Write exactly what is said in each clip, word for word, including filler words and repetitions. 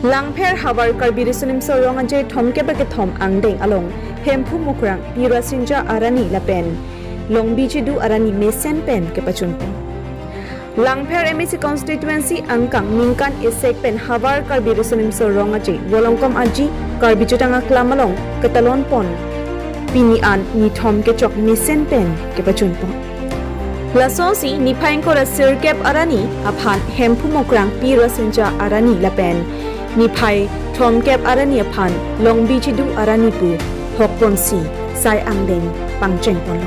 Langpher havar Karbi Riso Nimso Rong Aje thomkep ra kethom angdeng along Hemphu Mukrang Pi Rasinja Arani lapen Longbi Chidu Arani mesen pen kepachunpon. Langpher M A C constituency angkang ningkan esek pen havar Karbi Riso Nimso Rong Aje Volongkom Aji Karbi Jutang Aklam along ketalon pon pini an nithom kechok mesen pen kepachunpon. Lasonsi niphai ingkoi ra sirkep arni aphan Hemphu Mukrang Pi Rasinja Arani lapen niphai thomkep arni aphan Longbi Chidu Arani pu hokponsi sai angdeng pangchengponlo.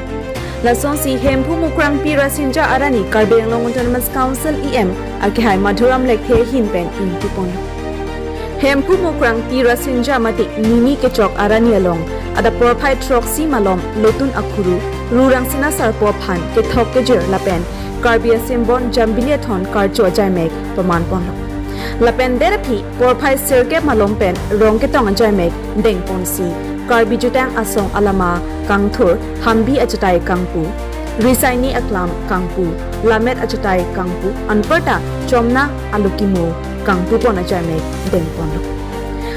Lasonsi Hemphu Mukrang Pi Rasinja Arani Karbi Anglong Autonomous Council E M akehai Madhuram Lekthe ahin pen ingpuponlo. Hemphu Mukrang Pi Rasinja mate nini kechok arni along adap porphai throksi malom Lotun Akhuru Ru Rangsina Sarpo aphan kethok kejir lapen Karbi asimbon jambili athon karcho ajaimek pamanponlo. Lapen der aphi porphai sirkep malom pen rong ketong ajaimek dengponsi Karbi Jutang Asong alama kangthur, hambi achatai kangpu, risaini aklam kangpu, lammet achatai kangpu, anparta chomna alukimo kangpupon ajaimek dengponlo.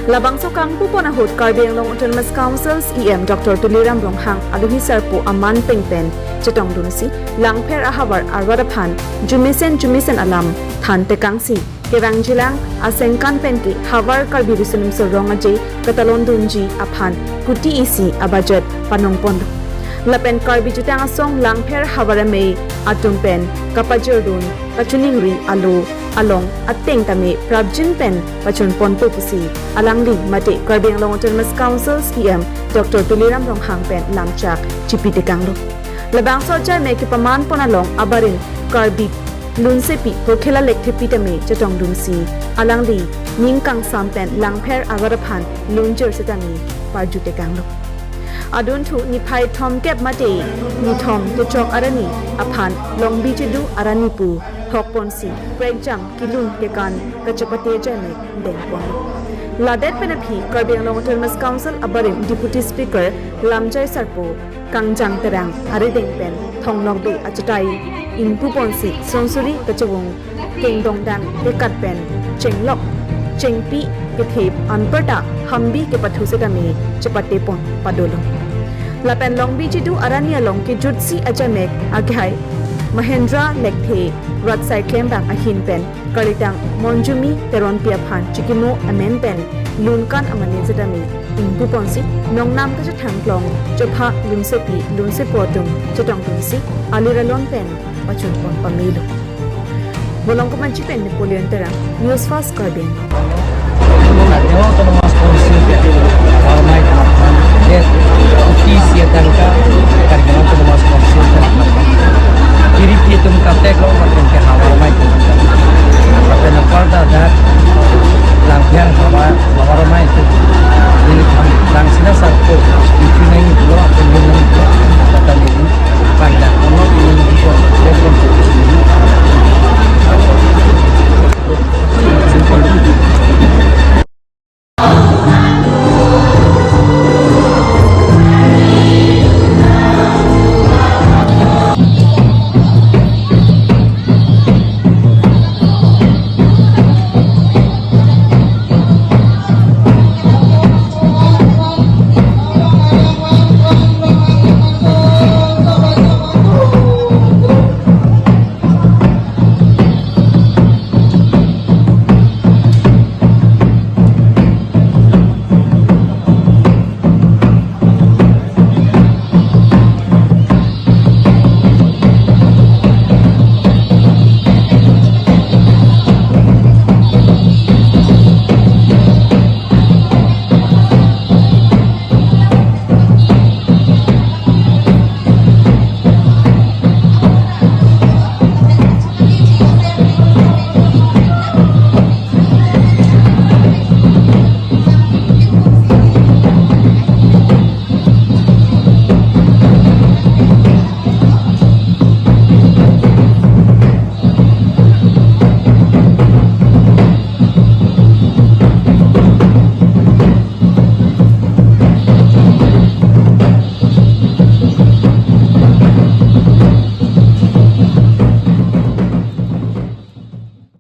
Labangso kangpupon ahut Karbi Anglong Autonomous Council's E M Doctor Tuliram Ronghang aluhi sarpo aman pengpen chetongdunsi Langpher ahavar arvat aphan jumesen jumesen alam thantekangsi kevangjilang asengkan penke havar Karbi Riso Nimso Rong Aje ketalondunji aphan kuti isi abudget panongponlo. Lapen Karbi Jutang Asong Langpher havar amei atum pen kapajirdun kachiningri alo along ateng tame prapjin pen pachunponpo pusi alangli mate Karbi Anglong Autonomous Council's E M Doctor Tuliram Ronghang pen lamchak chipitekanglo. Labangso ajaimek kepamanpon along abarim Karbi lunsepi Pokhela Lekthepi tame chetongdunsi alangli ning kangsam pen Langpher ahavar aphan lunjir setame parjutekanglo. Adunthu niphai thomkep mate nithom kechok arni aphan Longbi Chidu Arani pu hokponsi prekjam kelun kekan kachepate ajaimek dengponlo. Ladet pen aphi Karbi Anglong Autonomous Council abarim Deputy Speaker Lamjai Sarpo Kangjang Terang arideng pen thonglok do achatai ingpuponsi sonsuri kachevung kengdongdang tekat pen chenglok chengpi kethip anparta hambi kepathu setame chepatepon padolo. Lapen Longbi Chidu Arani along kejutsi ajaimek akehai Mahendra Lekthe rat saiklembang ahin pen kalitang Monjumi Teronpi aphan chikimo amen pen lunkan amane setame ingpuponsi nongnam kachethang klong chopha lunsepi lunsepo atum chetongdunsi alir alon pen pachunpon pamelo. Volongkom Aji pen Napoleon Terang, News Fast Karbi Anglong. Karbi Anglong Autonomous Council ke, ah, mai, eh, T C tangka, Karbi Anglong Autonomous Council ke, kiri pi atum katek lo, makin ke havar mai tum. Lapen anparta